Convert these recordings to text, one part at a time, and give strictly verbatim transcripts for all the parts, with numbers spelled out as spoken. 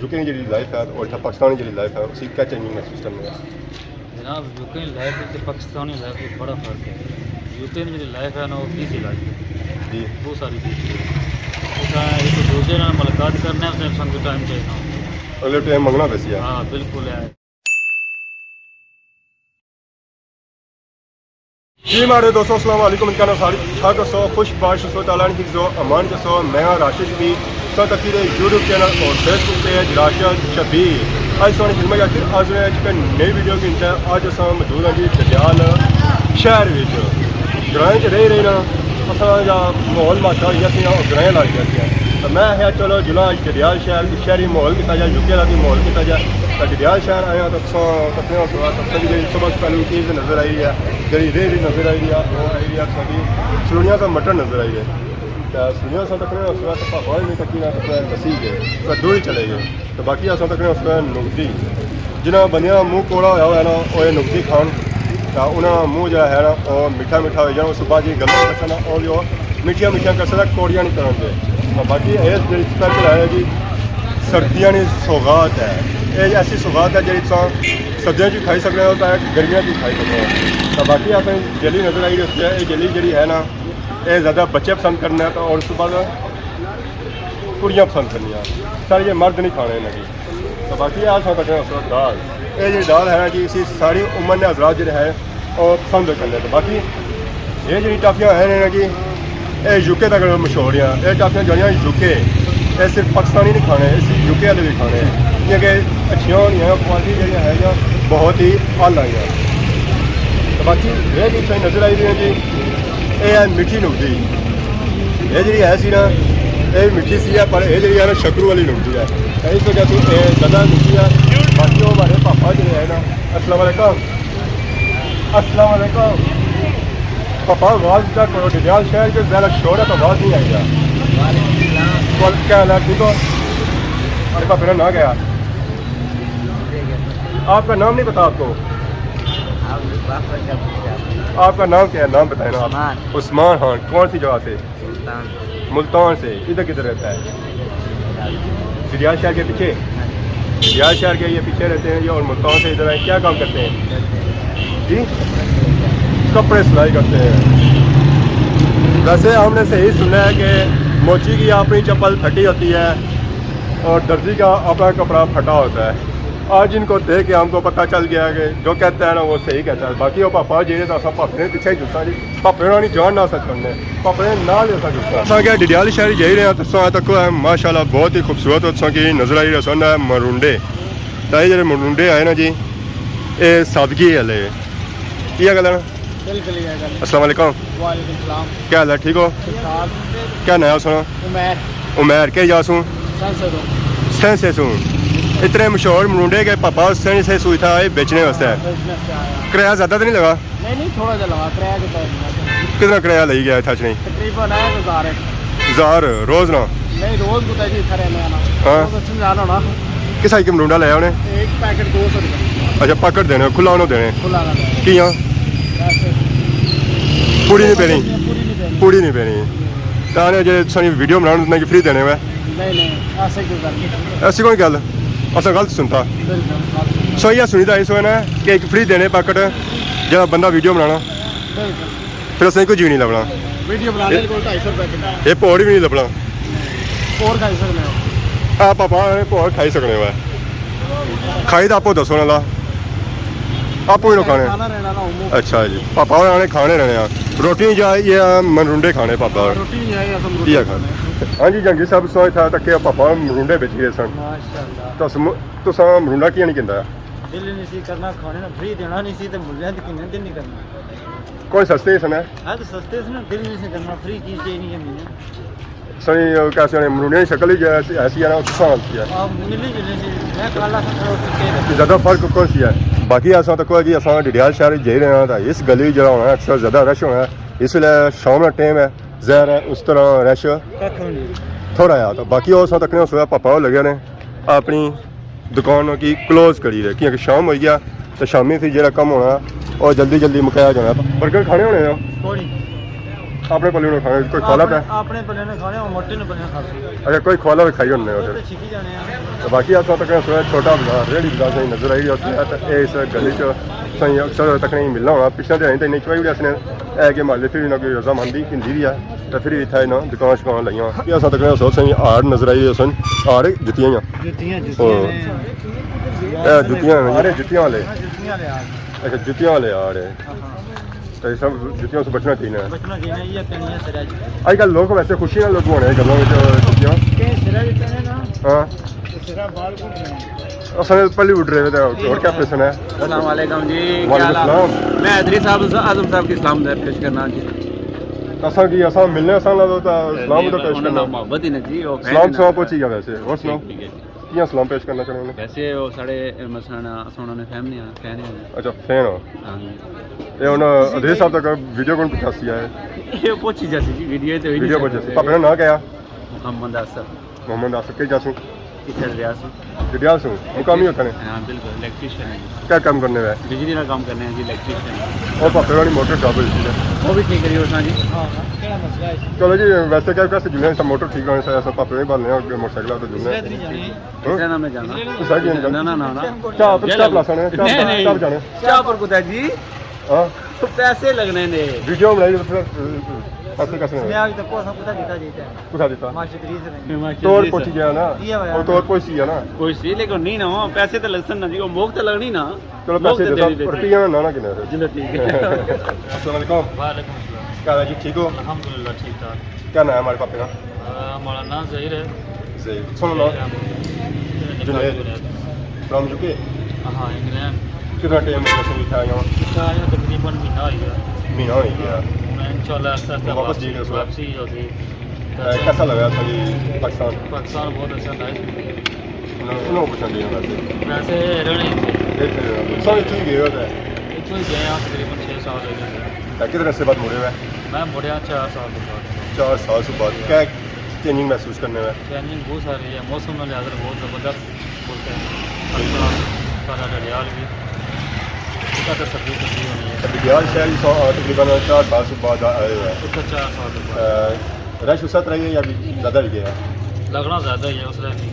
یوکے نی جیڑھی لائف ہے اور اتھا پاکستان نی جیڑھی لائف ہے، اسی کیا چینجنگ محسوس کرنے ہو؟ جناب، یوکے نی لائف تے پاکستانی لائف وچ بڑا فرق ہے۔ یوکے نی جیڑھی لائف ہے نا، وہ بیزی لائف ہے۔ جی۔ بہت ساری بیزی ہے۔ اتھا ایک دوسرے نال ملاقات کرنے واسطے سانوں ٹائم چاہیدا۔ اگلے ٹائم منگنا پیسی ہے۔ ہاں، بالکل ہے۔ جی ماڑے دوستو، السلام علیکم۔ امید کرنا سارے ٹھیک ٹھاک ہسو، خوش باش ہسو، تعالیٰ نے حفظ و امان چ ہسو۔ میں ہاں راشد شبیر، تساں تکی رہے یوٹیوب چینل اور فیس بک پیج راشد شبیر۔ اج تساں نے خدمت اچ پھر حاضر ہاں اک نئی ویڈیو کی۔ اج اساں موجود ہاں جی ڈڈیال شہر وچ، گرائیں چ رہی رہی نا، اساں جا ماحول ماچا ہوئی گیا سی، او گرائیں لگ گیا سی۔ تو میں آخیا چلو جلاں اج ڈڈیال شہر، شہری ماحول کیتا جائے، یوکے دا بھی ماحول کیتا جائے۔ تو ڈڈیال شہر آیا تو تساں تکنے ہو، تساں کی جیڑھی صبح سے پہلے چیز نظر آئی ہے، جیڑھی ریڑھی نظر آئی ہے، وہ آئی ہے ساڈی سلونیاں کا مٹن نظر آئی ہے۔ تے سلونیاں سا تکنے ہو، اس وقت پاپا نے تکی نہ تکنے نسی گئے، تو دور ہی چلے گئے۔ تو باقی اساں تکنے اس وقت نکتی، جنہاں بندیاں منہ کوڑا ہویا ہوا ہے نا، وہ یہ نکتی کھان، تو انہاں منہ جڑا ہے نا، وہ میٹھا میٹھا ہو جانا۔ اس بعد یہ گلاں دسنا، وہ بھی وہ میٹھیاں میٹھیاں کر سکتا، کوڑیاں نہیں کرن دے۔ تو باقی یہ جیڑھی اسپیشل ہے جی، سردیاں نی سوغات ہے۔ یہ ایسی سوغات ہے جیڑھی تساں سردیاں چ کھائی سکنے ہو تے گرمیاں چ کھائی سکنے ہو۔ تو باقی اپنی جیلی نظر آئی رہی ہے، یہ جیلی جیڑھی ہے نا، یہ زیادہ بچے پسند کرنے ہیں، تو اور اس کے بعد کڑیاں پسند کرنیاں۔ سارے یہ مرد نہیں کھانے انہاں کی۔ تو باقی آ سا تک دال، یہ جی دال ہے نا جی، اسی ساری عمر نے حضرات جڑے ہیں، وہ پسند کرنے۔ تو باقی یہ جی ٹافیاں ہیں نا جی، یہ یو کے تک مشہور ہیں۔ یہ ٹافیاں جڑیاں یو کے، یہ صرف پاکستانی نہیں کھانے، اس یو کے والے بھی کھانے ہیں، کیونکہ اچھیاں ہونی ہیں، کوالٹی جڑی ہے یا بہت ہی اعلیٰ ہے۔ تو باقی یہ جی صحیح نظر آئی رہی ہے جی، یہ ہے میٹھی نکتی۔ یہ جی ہے سی نا، یہ میٹھی سی ہے، پر یہ جی ہے نا شکرو والی نکتی ہے۔ تو اس وجہ سے یہ زیادہ نکتی ہے۔ باقی وہ ہمارے پاپا جڑے ہیں نا، السلام علیکم۔ السلام علیکم۔ پاپا، آواز اتنا کرو، ڈڈیال شہر کے زیادہ شور ہے تو آواز نہیں آئی گا۔ وعلیکم السلام۔ کیا حال ہے، ٹھیک ہو؟ ارے پاپا، میرا نام کیا ہے؟ آپ کا نام نہیں پتا آپ کو؟ آپ کا نام کیا ہے؟ نام بتائیں نا آپ۔ عثمان۔ عثمان خان، کون سی جگہ سے؟ ملتان سے۔ ملتان سے۔ ادھر کدھر رہتا ہے؟ ڈڈیال شہر کے پیچھے؟ ڈڈیال شہر کے یہ پیچھے رہتے ہیں یہ، اور ملتان سے ادھر آئے۔ کیا کام کرتے ہیں؟ جی؟ کپڑے سلائی کرتے ہیں۔ ویسے ہم نے صحیح سنا ہے کہ موچی کی اپنی چپل پھٹی ہوتی ہے اور درزی کا اپنا کپڑا پھٹا ہوتا ہے۔ آج ان کو دیکھ کے ہم کو پتہ چل گیا کہ جو کہتا ہے نا، وہ صحیح کہتا ہے۔ باقی وہ پاپا جی نے تو اساں پاپے نے پیچھے ہی جلساں جی، پاپے ہوراں نی جان نہ اساں چھوڑنے، پاپے نے نال ہی اساں جلساں۔ اساں کیا ڈڈیال شہر جائی رہے ہیں، تساں تک ہے ماشاءاللہ بہت ہی خوبصورت، تساں کی نظر آئی رہے سن مرونڈے۔ تاں اے جڑے مرونڈے آئے نا جی، اے سادگی والے۔ یہ گل ہے نا؟ بالکل یہ گل۔ السلام علیکم۔ وعلیکم السلام۔ کیا حال ہے؟ ٹھیک ہو؟ ٹھیک ٹھاک۔ کیا ناں ہے سنا؟ عمیر۔ عمیر، کیا جا سوں؟ سینسے سوں۔ سینسے سوں۔ اتنے مشہور مرونڈے کہ پاپا سینسے سوں اتھا آئے بیچنے واسطے۔ ہاں، بیچنے واسطے آیا۔ کرایہ زیادہ تو نہیں لگا؟ نہیں، نہیں، تھوڑا جہا لگا، کرایہ کتنا ہے؟ کتنا کرایہ لگی گیا اتھا اچھنے؟ تقریباً ہے ہزار ایک۔ ہزار روز نا؟ نہیں، روز کتنا جی اتھا رہنے آنا۔ ہاں۔ روز اچھن جانا ہونا۔ کس آئی کے مرونڈا لایا انہیں؟ ایک پیکٹ دو سو روپے۔ اچھا، پیکٹ دینے، کھلا انہوں دینے؟ کھلا نہ دینے۔ کیاں؟ ویسے۔ پوری نہیں پینی؟ پوری نہیں پینی۔ پوری نہیں پینی۔ تاں نے جے سانی ویڈیو بنانا، انہاں کی فری دینے ہوئے؟ نہیں، نہیں، ایسے کوئی گل نہیں۔ ایسی کوئی گل؟ اساں غلط سنتا۔ بالکل، غلط سنتا۔ سو یہ سنی دا اس ہوئے نا کہ ایک فری دینے پیکٹ، جڑا بندہ ویڈیو بنانا۔ بالکل۔ پھر اساں کچھ بھی نہیں لبنا۔ ویڈیو بنانے کو ڈھائی سو روپے کلو۔ یہ پوڑ بھی نہیں لبنا۔ پوڑ کھائی سکنے ہو۔ آپ پاپا نے پوڑ کھائی سکنے ہو۔ کھائی تو آپ دسو نا لا۔ آپ ہی کھانے۔ کھانا رہنا نا، امو۔ اچھا جی، پاپا ہوراں نے کھانے رہنے ہیں۔ روٹی نہیں جا، یہ مرونڈے کھانے پاپا ہاں، ہوراں۔ روٹی نہیں آئی، اساں مرونڈے یہ کھانے۔ کھانے۔ ہاں جی، جنگی صاحب، سو اتھا تک کہ پاپا مرونڈے بیچ رہے سن۔ ماشاءاللہ۔ تو سم-، تو سا مرونڈا کیوں نہیں کہندا؟ دل نہیں سی کرنا کھانے نا، فری دینا نہیں سی تے ملیا تے کنے دل نہیں کرنا۔ کوئی سستے سن ہے؟ ہاں، تو سستے سن، دل نہیں سی کرنا، فری چیز چاہیے نہیں ہے ملنا۔ سنی، کیسے نے، مرونڈے شکل ہی جیسے ایسی ہے نا، اس طرح کی ہے۔ آ، ملی جلی سی، میں کالا سا تھوڑا پیچھے۔ زیادہ فرق کون سی ہے؟ باقی اساں تک ہے جی، اساں ڈڈیال شہر جائی رہے ہیں، تو اس گلی جڑا ہونا ہے، اکثر زیادہ رش ہونا ہے، اس لیے شام کا ٹائم ہے، ظاہر ہے اس طرح رش ککھ نہیں۔ تھوڑا ہے۔ تو باقی وہ اساں تکنے اس ویلے پاپا وہ لگے نے اپنی دکان کی کلوز کری رہے، کیونکہ شام ہوئی گیا، تو شامی پھر جڑا کم ہونا، وہ جلدی جلدی مکایا جانا۔ برگر کھانے ہونے ہیں؟ کوئی نہیں۔ اپنے پلے انہوں کھانے، کوئی کھالا پہ؟ اپنے، اپنے پلے نے کھانے، اور موٹے نے پلے کھانے۔ اچھا، کوئی کھالا بھی کھائی ہونے ادھر۔ چھکی جانے ہیں۔ تو باقی اساں تک سویا چھوٹا بازار، ریڑھی بازار سے نظر آئی رہی ہے، تے اے اس گلی چ سائیں اکثر تک نہیں ملنا ہونا۔ پچھلے دن تے نہیں چوائی اڑیا اس نے، اے کہ محلے پھر انہاں کوئی رضامندی ہندی بھی ہے، تے پھر اتھا انہاں دکان شکان لائیاں۔ یہ اساں تک سو سائیں آڑ نظر آئی رہی سن، آڑ جتیاں ہیاں۔ جتیاں، جتیاں ہاں۔ نے۔ اے جتیاں ہیاں، آڑ جتیاں والے۔ ہاں، جتیاں والے آڑ۔ اچھا، جتیاں والے آڑ ہے۔ ہاں، ہاں۔ تے سب جتیاں سے بچنا چاہیے۔ بچنا چاہیے، یہ پہنی ہے سرا جی۔ اج کل لوگ ویسے خوشی نال لوگ ہونے گلاں وچ جتیاں۔ کہیں سرا جتیاں نے نا۔ ہاں۔ تے سرا بال کو اصل پہلی اڈ رہے تے اور کیا پسند ہے؟ السلام علیکم جی، کیا وعلیکم حال ہے؟ السلام۔ میں حیدری صاحب، اعظم صاحب کی سلام پیش کرنا جی۔ اساں کی، اساں ملنے اساں نال تو سلام تو پیش انہاں کرنا۔ نال محبت ہی نا جی، وہ فین سلام ہی نا۔ سلام پہنچی گیا ویسے، اور سناؤ؟ ٹھیک، ٹھیک ہے جی۔ کیاں سلام پیش کرنا چاہنے نے؟ ویسے وہ ساڑے مسئلہ نا، اساں انہاں نے فین نہیں آ، فین ہی ہونے۔ اچھا، فین ہو۔ ہاں جی۔ اے ہن ادھیش صاحب تک ویڈیو کون پہنچاسی آئے؟ یہ پہنچی جاسی جی، ویڈیو تے ہوئی ویڈیو نہیں پہنچاسی۔ سکتی۔ پاپے نا ناں کیا؟ محمد آصف۔ محمد آصف، کئی جاسوں؟ اتھے ڈڈیال سوں۔ ڈڈیال سوں؟ مقامی اتھے نے؟ ہاں، بالکل، الیکٹریشن ہے جی۔ کیا کام کرنے ہوئے؟ بجلی نا کام کرنے ہیں جی، الیکٹریشن۔ اور پاپے والی موٹر خراب ہوئی سی ہے۔ وہ بھی ٹھیک کری اس جی۔ ہاں، ہاں، کیڑا مسئلہ ہے؟ چلو جی، ویسے کیا، کیسے جلنے ہیں، موٹر ٹھیک کرنے سے، ایسا پاپے نہیں بھالنے ہیں، موٹر سائیکل تو جلنے ہیں۔ کسے نا میں جانا۔ کسے کی نہیں جانا؟ نہ، نہ، نہ، نہ۔ چاہ پر، چاہ پلاسا نے، چاہ نہیں، نہیں۔ چاہ جانے۔ چاہ پر کتا جی؟ ہاں۔ پیسے لگنے نے۔ ویڈیو بنائی تو پھر پیسے کسے نے؟ میں آج تک کو سب کتا دیتا جی۔ کتا دیتا؟ ماشی تریس نے۔ توڑ پہنچی گیا نا۔ یہ ہویا اور نا۔ توڑ پہنچی گیا نا۔ کوئی سی، لیکن نہیں نا، پیسے تو لگسن نا جی، وہ موک تو لگنی نا۔ چلو، پیسے دے دو، روپیہ نہ، نہ گنے۔ جی، ٹھیک ہے۔ السلام علیکم۔ وعلیکم السلام۔ کیا حال ہے جی، ٹھیک ہو؟ الحمدللہ، ٹھیک ٹھاک۔ کیا نام ہے ہمارے پاپے کا؟ آ، ہمارا نام ظہیر ہے۔ ظہیر۔ سنو نام۔ جنید۔ جنید۔ فرام یو کے؟ ہاں، انگلینڈ۔ کتنا ٹائم ہو گیا تم اتھا آیا ہو؟ اتھا آیا تقریباً مہینہ ہو گیا۔ مہینہ ہو گیا۔ میں انشاءاللہ آہستہ آہستہ واپس واپسی، جی رہے ہو؟ واپسی ہو گئی۔ اے، کیسا لگا تھا جی پاکستان؟ پاکستان بہت اچھا، نائس۔ انہوں، انہوں کو پسند نہیں آیا ویسے۔ ویسے رہنے ہی تھے۔ ایتھے رہنا۔ سب اتھوں ہی گئے ہوئے تھے۔ اتھوں ہی گئے ہاں، تقریباً چھ سال ہو گئے۔ اے، کتنے عرصے بعد مڑے ہوئے؟ میں مڑیا چار سال کے بعد۔ چار سال سے بعد۔ کیا چینجنگ محسوس کرنے ہوئے؟ چینجنگ بہت ساری ہے، موسم نے لحاظ سے بہت زبردست ملک ہے۔ پاکستان، سارا ڈڈیال بھی۔ اتنا تو سردی سردی ہونی ہے۔ ڈڈیال شہر ہی سو، تقریباً چار سال سے بعد آئے ہوئے ہیں۔ اتنا چار سال کے بعد۔ اے، رش اس طرح ہی ہے یا بھی زیادہ ہی گیا؟ لگنا زیادہ ہی ہے اس طرح کی۔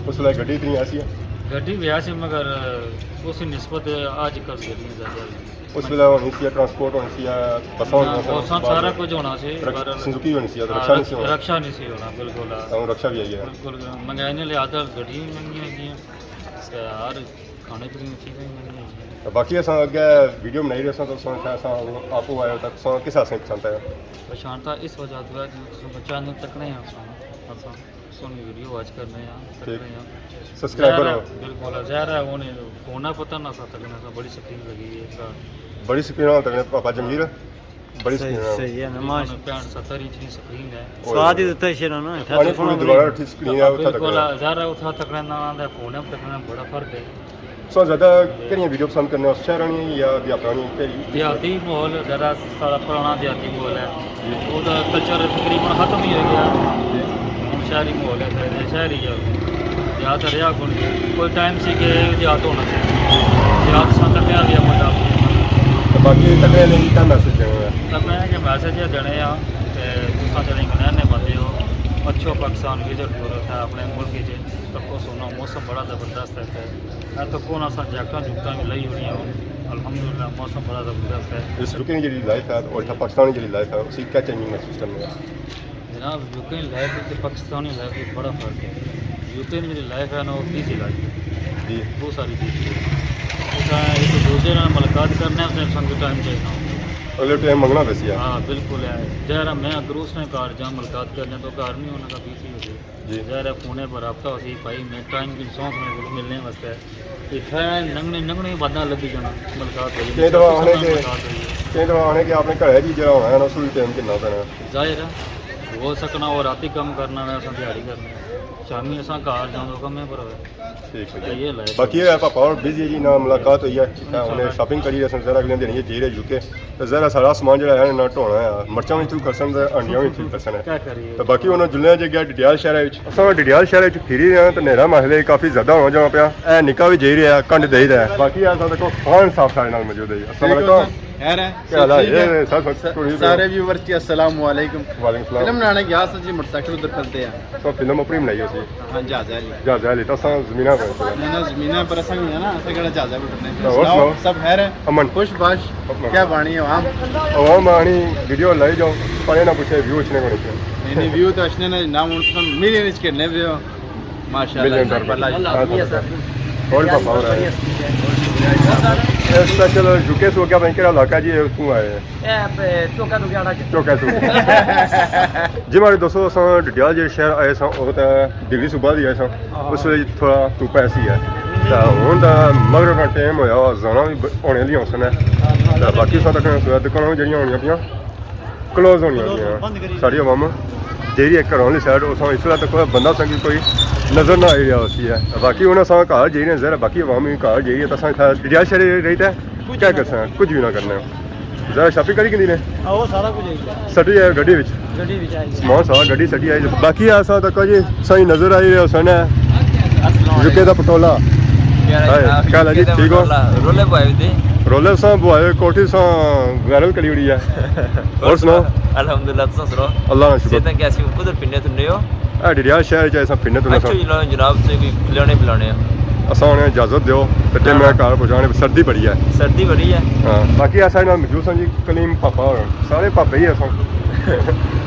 اس ویلے گڈی اتنی ایسی ہے؟ گڈی بھی ایسی، مگر اس نسبت آج کل گڈیاں زیادہ ہوئی۔ اس ویلے ہونی سی، ٹرانسپورٹ ہونی سی، بساں ہونی سی، بساں سارا کچھ ہونا سی، رکش-، پر سنزوکی ہونی سی، ہاں، رکشا نہیں سی ہونا۔ رکشا نہیں سی ہونا، بالکل۔ ہاں، رکشا بھی آئی ہے۔ بالکل، مہنگائی نے لحاظ گڈیاں بھی مہنگیاں ہوئی گئیاں، تے ہر کھانے پینے کی چیزیں بھی مہنگیاں ہوئی گئیاں۔ باقی اساں اگے ویڈیو بنائی رہے ساں، تو اساں، اساں آپ آئے ہو تک اساں کس حسن پسند آیا؟ پچھانتا اس وجہ تو ہے کہ تساں بچہ نوں تکنے ہیں اساں، اساں۔ سونی ویڈیو واچ کرنے آں، ٹھیک۔ تکنے آں۔ سبسکرائبر ظاہر ہے، ہو۔ بالکل، ظاہر ہے، ہن فون نہ پتہ نہ سا تکنے سا، بڑی سکرین لگی ہے اس۔ بڑی سکرین نال تکنے پاپا جمگیر، بڑی صحیح، سکرین نال۔ صحیح ہے نا، ماش-، پینٹ ستر انچ نی سکرین ہے۔ سواد ہی دتا شیرا نا، اتھا پانی تک پوری دیوار ٹھیک سکرین ہے، اتھا تک۔ بالکل، ظاہر ہے، اتھا تکنے نال تے فون تکنے بڑا فرق ہے۔ سو زیادہ کہڑیاں ویڈیو پسند کرنے ہو، شہر آنی یا دیہات آنی، کہڑی؟ دیہاتی ماحول زیادہ سارا پرانا دیہاتی ماحول ہے۔ جی۔ وہ تو کلچر تقریباً ختم ہی ہو گیا۔ جی۔ ہن شہری ماحول ہے، پھر شہری ہے۔ دیہات رہیا کون؟ کوئی ٹائم سی کہ دیہات ہونا چاہیے۔ دیہات سن تکیا بھی ہے بندہ۔ تو باقی تکنے نے کیا میسج دینا ہے؟ تکنے کہ میسج یہ دینے آ کہ تساں جڑے انگلینڈ نے بندے ہو، اچھو پاکستان وزٹ کرو، اتھا اپنے ملک وچ تکو سونا، موسم بڑا زبردست ہے اتھے۔ میں تکو نا سا جیکٹاں جوکٹاں بھی لئی ہوئی ہیں۔ الحمدللہ موسم بڑا زبردست ہے۔ اس یوکے نی جڑی لائف ہے اور اتھا پاکستان نی جڑی لائف ہے، اسی کیا چینجنگ محسوس کرنے ہیں؟ جناب، یوکے نی لائف تے پاکستانی لائف وچ بڑا فرق ہے۔ یوکے نی جڑی لائف ہے نا، وہ بیزی لائف ہے۔ جی۔ بہت ساری بیزی ہے۔ اتھا ایک دوسرے نال ملاقات کرنے واسطے سانوں ٹائم چاہیے ہوتا ہے۔ اگلے ٹائم منگنا پیسی ہے۔ ہاں، بالکل ہے۔ ظاہر ہے، میں اگر اس نے گھر جا ملاقات کرنے تو گھر نہیں ہونا، کا بیزی ہو جائے۔ جی۔ ظاہر ہے، فونے پر رابطہ ہو سی، بھائی، میں ٹائم کی سوچ میں بولوں ملنے واسطے۔ اتھے ننگنے، ننگنے بندہ لبھی جانا، ملاقات ہوئی، کئی دفعہ آخنے کہ، ملاقات ہوئی ہے۔ کئی دفعہ آخنے کہ اپنے گھرے جی جڑا ہونا ہے نا، اس ویلے ٹائم کتنا ہونا ہے؟ ظاہر ہے، ہو سکنا وہ راتی کم کرنا ہے، اساں دیہاڑی کرنا ہے۔ شامی اساں گھر جاؤں تو کمے پر ہوئے۔ ٹھیک ہے جی۔ یہ لائف باقی ہے۔ یہ پاپا اور بزی ہے جی، نہ ملاقات ہوئی ہے، اتھا انہیں شاپنگ کری ہے، سن ذرا اگلے دن یہ جی رہے یو کے۔ تے ذرا سارا سامان جڑا ہے نا ڈھونا ہے، مرچاں وی اتھوں کرسن تے ہانڈیاں وی اتھوں کرسن ہے۔ کیا کریے؟ تے باقی انہاں جلنے جے گیا ڈڈیال شہر وچ۔ اساں ڈڈیال شہر وچ پھری رہے ہاں تے نیرا محلے کافی زیادہ ہونا جانا پیا۔ اے نکا وی جائی رہیا، کنڈ دئی رہیا۔ باقی اساں دیکھو خان صاحب سارے نال موجود ہے۔ السلام علیکم۔ خیر ہے؟ کیا حال ہے؟ ٹھیک ہے؟ یہ سب، سب س-، ٹھیک ہے۔ سارے ویورز کی السلام علیکم۔ وعلیکم السلام۔ فلم بنانے گیا سا جی، موٹرسائیکل ادھر کھلتے ہیں۔ تو فلم اپنی بنائی ہوئی سی۔ ہاں، جہازے والی۔ جہازے والی، تو اساں زمیناں پر۔ زمیناں، زمیناں پر اساں بھی ہے نا، اساں کہڑا جہازے پر اٹھنے۔ تو اور سناؤ، سناؤ؟ سب خیر ہے؟ امن۔ خوش باش؟ امن۔ کیا بانی عوام؟ عوام آنی ویڈیو لائی جاؤ، پانے نہ پوچھے، ویو اچھنے کونے۔ نہیں، نہیں، ویو تو اچھنے نے، نہ ہن تساں ملین وچ کھیڈنے پے ہو۔ ماشاءاللہ، ملین دربار۔ اللہ حافظ۔ اور پاپا ہو رہا ہے۔ اسپیشل یو کے سو کیا بھائی، کہڑا علاقہ جی، کیوں آئے ہیں؟ اے، اے، چوکا دوگیاڑا۔ چوکا دوگیاڑا۔ جی ماڑے دوستو، اساں ڈڈیال جے شہر آئے ساں، اور تے دلی صوبہ دی آئے ساں۔ ہاں۔ اس ویلے تھوڑا دھوپ ایسی ہے۔ تے ہن تے مغرب نا ٹائم ہویا، اذاناں وی ب-، ہونے آلیاں ہوسن۔ ہاں، ہاں۔ تے باقی اساں تک دکاناں وی جیڑیاں ہونیاں پیاں، کلوز ہونیاں پیاں۔ ساری عوام جیڑی ہے گھروں والی سائیڈ، اساں اس ویلے تک کوئی بندہ سنگی کوئی نظر نہ آئی رہیا ہوسی ہے۔ باقی ہن اساں گھر جائی رہے ہیں، ظاہر ہے باقی عوام وی گھر جائی رہی ہے، تے اساں اتھا ڈڈیال شہر رہی تے کیا کرساں، کچھ وی نہ کرنا۔ ذرا شاپنگ کری کھدی نے؟ آ، او سارا کچھ آئی گیا۔ سٹی ہے گڈی وچ۔ گڈی وچ آئی گیا۔ سامان سارا گڈی سٹی آئی۔ باقی ایسا تک جی سائیں نظر آئی رہے ہوسن۔ السلام علیکم۔ یو کے دا پٹولا۔ کیا حال ہے ہائے، جناب؟ کیا حال ہے جی؟ یو کے دا ٹھیک ہو؟ پٹولا۔ رولے پائے ہوئے تھے۔ رولے ساں بوائے، کوٹھی ساں وائرل کری اڑی ہے۔ اور سناؤ؟ الحمدللہ، تساں سناؤ؟ اللہ کا شکر۔ صحتاں کیسی ہو؟ کدھر پھرنے تھنے ہو؟ اے ڈڈیال شہر چ اساں پھرنے تلنے ساں۔ اچھا جی، لو جناب سے کوئی کھلونے پلانے آ۔ اساں ہنے اجازت دیو تے ٹیم ہاں۔ میں گھر پہنچانے، سردی بڑی ہے۔ سردی بڑی ہے۔ ہاں، باقی اساں نال موجود سن جی کلیم پاپا ہور، سارے پاپے ہی اساں۔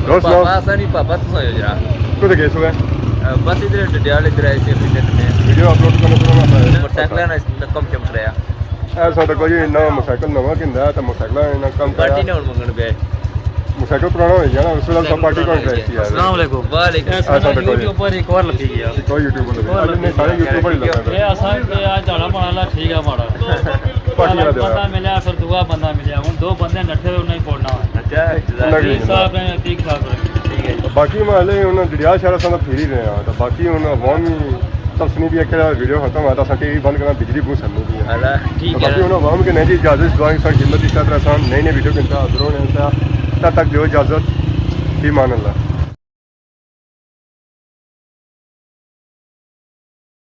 اور سناؤ؟ پاپا اساں نہیں، پاپا تساں ہو جناب۔ کدھر گئے سو؟ بس ادھر ڈڈیال ادھر آئے سے پھرنے تلنے۔ ویڈیو اپلوڈ کرنا پڑا۔ موٹرسائیکل ہے نا، اس نے کم شم کرایا۔ ایسا تو کوئی نہ موٹرسائیکل نواں گھندا ہے، تو موٹرسائیکل انہاں کم کرایا۔ پارٹی نے ہن منگن پے۔ موٹرسائیکل پرانا ہوئی گیا نا، اس ویلے موٹرسائیکل پارٹی پرانا کون ہوئی گیا۔ کرائی سی یار؟ السلام علیکم۔ وعلیکم۔ ایسا ایسا تو کوئی یوٹیوبر ایک بار لگی گیا۔ کوئی یوٹیوبر لگی گیا۔ نہیں، سارے یوٹیوبر ہی لگے۔ اے اساں کہ آج جانا پڑا لا ٹھیک ہے ماڑا۔ پارٹی والا پہلا بندہ ملیا، پھر دوسرا بندہ ملیا، ہن دو بندے نٹھے ہوئے، انہاں ہی پوڑنا۔ اچھا، انہاں کی صاحب نے، عتیق صاحب نے۔ ٹھیک ہے۔ باقی محلے ہن ڈڈیال شہر اساں تو پھر ہی رہے ہاں، تو باقی ہن عوام ہی تسنی بھی ایک ویڈیو ختم ہوا تو اساں ٹی وی بند کرنا، بجلی بہت سڑنی پئی ہے۔ اللہ، ٹھیک تو باقی ہے۔ ہن عوام کے نہیں جی اجازت دعائیں، ساری خدمت کی طرح اساں نئی نئی ویڈیو کے اندر حاضر ہونے ہیں۔ تب تک دیو اجازت، فی امان اللہ۔